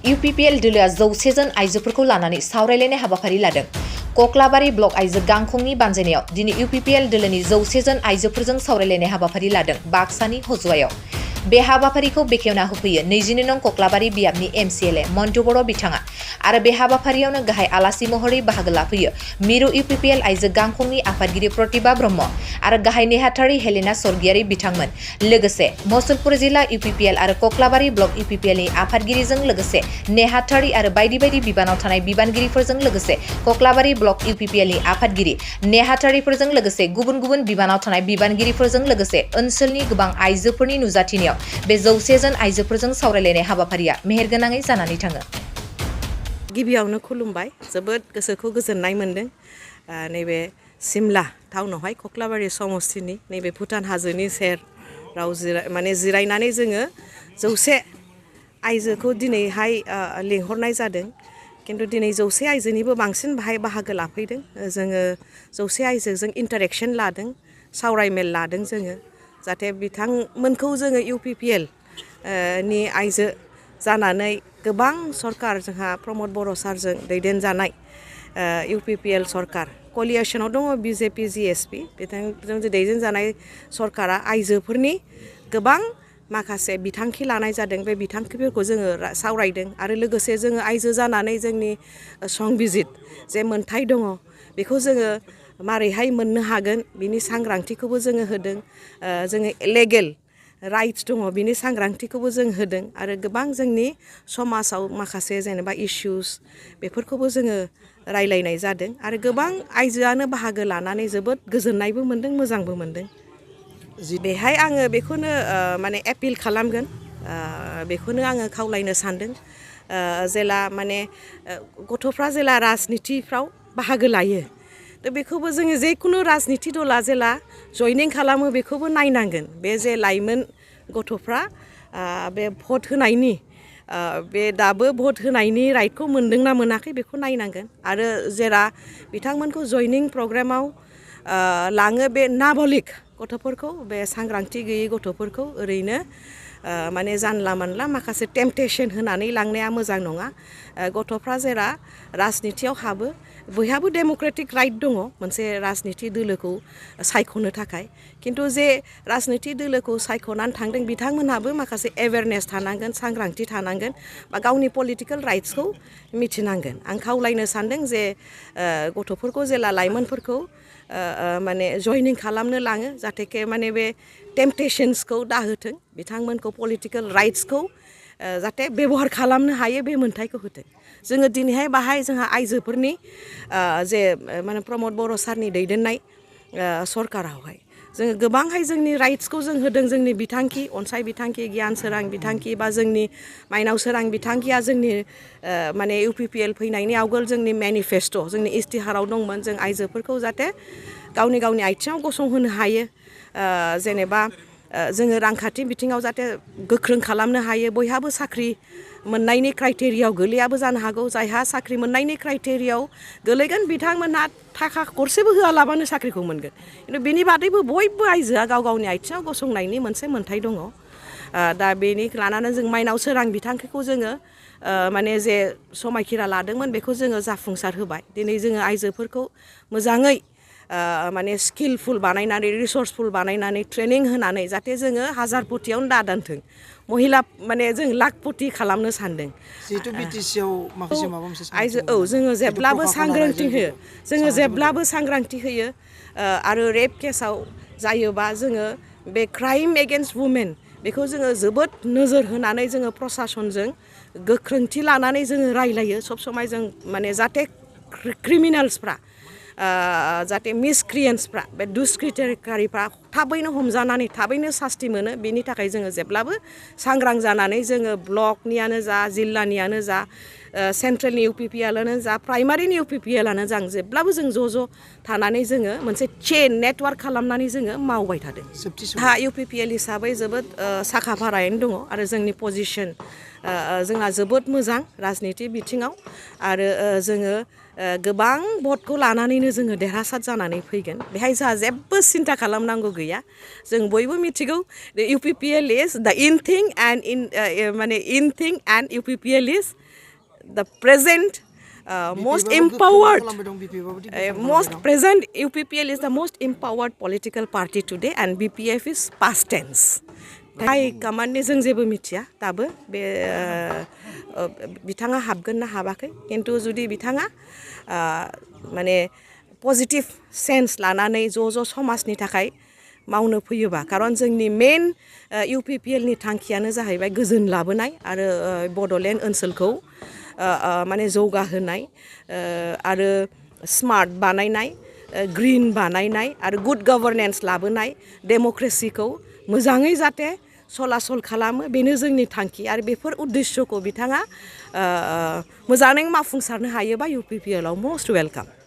UPPL दोलोआ 100 जन आइजोफोरखौ लानानै सावरायलायनाय हाबाफारि लादों। कक्लाबारि ब्लक आइजो गांखंनि बानजायनायाव दिनै UPPL दोलोनि 100 जन आइजोफोरजों सावरायलायनाय हाबाफारि लादों बाक्सानि हजुवायाव। बे हाबाफारिखौ बेखेवना होफैयो 22 नं कक्लाबारि बियाबनि MCLA मन्टु बर' बिथाङा आरो बे हाबाफारियावनो गाहाय आलासि महरै बाहागो लाफैयो मिरु UPPL आइजो गांखंनि आफादगिरि प्रतिभा ब्रह्म आरो गाहाय नेहाथारि हेलेना स्वर्गियारि बिथांमोन। लोगोसे मसलप जिल्ला UPPL आरो कक्लाबारि ब्लक UPPLनि आफादगिरिजों लोगोसे नेहाथारि आरो बायदि बायदि बिबानाव थानाय बिबानगिरिफोरजों लोगोसे कक्लाबारि ब्लक UPPLनि आफादगिरि नेहाथारिफोरजों लोगोसे गुबुन गुबुन बिबानाव थानाय बिबानगिरिफोरजों लोगोसे ओनसोलनि गोबां आइजोफोरनि नुजाथिनायाव बे 100 जन आइजोफोरजों सावरायलायनाय हाबाफारिया मेहेरगोनाङै जानानै थाङो। गिबियावनो खुलुमबाय, जोबोद गोसोखौ गोजोननाय मोनदों। नैबे सिमला टाउनावहाय कक्लाबारि समस्तिनि नैबे भुटान हाजोनि सेराव जिरायनानै जोङो 100 आइजोखौ दिनैहाय लिंहरनाय जादों। किन्तु दिनै 100 आइजोनिबो बांसिन बाहाय बाहागो लाफैदों। जोङो 100 आइजोजों इन्टारेक्शन लादों, सावरायमेल लादों जोङो। जाहाथे बिथांमोनखौ जोङो UPPL नि आइजो जानानै गोबां सरकार जोंहा प्रमद बर' सारजों दैदेनजानाय UPPL सरकार कलिएशनाव दङ BJP GSP बिथांजों दैदेनजानाय सरकारा आइजोफोरनि गोबां माखासे बिथांखि लानाय जादों। बे बिथांखिफोरखौ जोङो सावरायदों आरो लोगोसे जोङो आइजो जानानै जोंनि संबिजित जे मोनथाय दङ बेखौ जोङो मारैहाय मोननो हागोन बिनि सांग्रांथिखौबो जोङो होदों। जोङो लेगेल राइट्स दङ बिनि सांग्रांथिखौबो जों होदों आरो गोबां जोंनि समाजाव माखासे जेनेबा इश्यूस बेफोरखौबो जोङो रायलायनाय जादों आरो गोबां आइजोआनो बाहागो लानानै जोबोद गोजोननायबो मोनदों, मोजांबो मोनदों। बेहाय आङो बेखौनो माने एपिल खालामगोन, बेखौनो आङो खावलायनो सानदों। जेला माने गथ'फ्रा जेला राजनितिफ्राव बाहागो लायो दा बेखौबो जोङो जेखुनु राजनिति दला जेला जयनिं खालामो बेखौबो नायनांगोन। बे जे लाइमोन गथ'फ्रा बे भट होनायनि बे दाबो भट होनायनि राइटखौ मोनदोंना मोनाखै बेखौ नायनांगोन आरो जेला बिथांमोनखौ जयनिं प्रग्रामाव लाङो बे नाबालिग गथ'फोरखौ, बे सांग्रांथि गैयै गथ'फोरखौ ओरैनो माने जानला मानला माखासे टेम्पटेशन होनानै लांनाया मोजां नङा। गथ'फ्रा जेला राजनितियाव हाबो बयहाबो डेम'क्रेटिक राइट दङ मोनसे राजनिति दोलोखौ सायख'नो थाखाय। किन्तु जे राजनिति दोलोखौ सायख'नानै थांदों बिथांमोनहाबो माखासे एवेयारनेस थानांगोन, सांग्रांथि थानांगोन बा गावनि पलिटिकेल राइट्सखौ मिथिनांगोन। आं खावलायनो सानदों जे गथ'फोरखौ जेला लाइमोनफोरखौ माने जयनिं खालामनो लाङो जाहाथे माने बे टेम्पटेशन्सखौ दाहोथों, बिथांमोनखौ पलिटिकेल राइट्सखौ जाहाथे बेबहार खालामनो हायो बे मोन्थायखौ होथों। जोङो दिनैहाय बाहाय जोंहा आइजोफोरनि जे माने प्रमद बर' सारनि दैदेननाय सरकारावहाय जोङो गोबांहाय जोंनि राइट्सखौ जों होदों। जोंनि बिथांखि अनसाय बिथांखि, गियान सोरां बिथांखि बा जोंनि माइनाव सोरां बिथांखिया जोंनि माने UPPL फैनायनि आवगोल जोंनि मेनिफेस्ट' जोंनि इस्तिहाराव दंमोन। जों आइजोफोरखौ जाहाथे गावनि आथिङाव गसंहोनो हायो, जेनेबा जोङो रांखान्थि बिथिङाव जाहाथे गोख्रों खालामनो हायो। बयहाबो साख्रि मोननायनि क्राइटेरियाव गोलैयाबो जानो हागौ। जायहा साख्रि मोननायनि क्राइटेरियाव गोलैगोन बिथांमोनहा थाखा गरसेबो होआलाबानो साख्रिखौ मोनगोन। खिन्थु बेनि बादैबो बयबो आइजोआ गाव गावनि आथिङाव गसंनायनि मोनसे मोन्थाय दङ। दा बेनि लानानै जों माइनाव सोरां बिथांखिखौ जोङो माने जे समायखिरा लादोंमोन बेखौ जोङो जाफुंसार होबाय। दिनै जोङो आइजोफोरखौ मोजाङै माने स्किलफुल बानायनानै रिसर्सफुल बानायनानै ट्रेनिं होनानै जाहाथे जोङो हाजारपतियावनो दादानथों महिला माने जों लाखपति खालामनो सानदों। जिहेतु बिटिसिआव माखासे माबा मोनसे आइजो जोङो जेब्लाबो सांग्रांथि होयो, जोङो जेब्लाबो सांग्रांथि होयो आरो रेप केसाव जायोबा जोङो बे क्राइम एगेन्स्ट वुमेन बेखौ जोङो जोबोद नोजोर होनानै जोङो प्रसासनजों गोख्रोंथि लानानै जोङो रायलायो सब समाय जों माने जाहाथे क्रिमिनेल्सफ्रा जाहाथे मिसक्रियेन्सफ्रा बे दुष्कृतिकारिफ्रा थाबैनो हमजानानै थाबैनो सास्ति मोनो बेनि थाखाय जोङो जेब्लाबो सांग्रां जानानै जोङो ब्लकनियानो जा, जिल्लानियानो जा, सेन्ट्रेलनि UPPLआनो जा, प्राइमारिनि UPPLआनो जा, जेब्लाबो जों ज' थानानै जोङो मोनसे चेन नेटवार्क खालामनानै जोङो मावबाय थादों। हा UPPL हिसाबै जोबोद साखा फारायैनो दङ आरो जोंनि पजिसन जोंना जोबोद मोजां राजनिति बिथिङाव आरो जोङो गोबां भटखौ लानानैनो जोङो देरहासार जानानै फैगोन। बेहाय जोंहा जेबो सिन्था खालामनांगौ गैया। जों बयबो मिथिगौ UPPL इज द इन थिं एन्ड इन माने इन थिं and UPPL is the present most empowered most present UPPL is the most empowered political party today and BPF is past tense. High कमान्डनि जों जेबो मिथिया दाबो बे बिथाङा हाबगोन ना हाबाखै किन्तु जुदि बिथाङा माने पजिटिभ सेन्स लानानै ज' समाजनि थाखाय मावनो फैयोबा खारन जोंनि मेन UPPLनि थांखियानो जाहैबाय गोजोन लाबोनाय आरो बड'लेण्ड ओनसोलखौ माने जौगाहोनाय आरो स्मार्ट बानायनाय ग्रीन बानायनाय आरो गुड गभर्नेन्स लाबोनाय डेम'क्रेसिखौ मोजाङै जाहाथे सलासल खालामो बेनो जोंनि थांखि आरो बेफोर उद्देश्यखौ बिथाङा मोजाङै मावफुंसारनो हायोबा UPPLआव मस्ट वेलकाम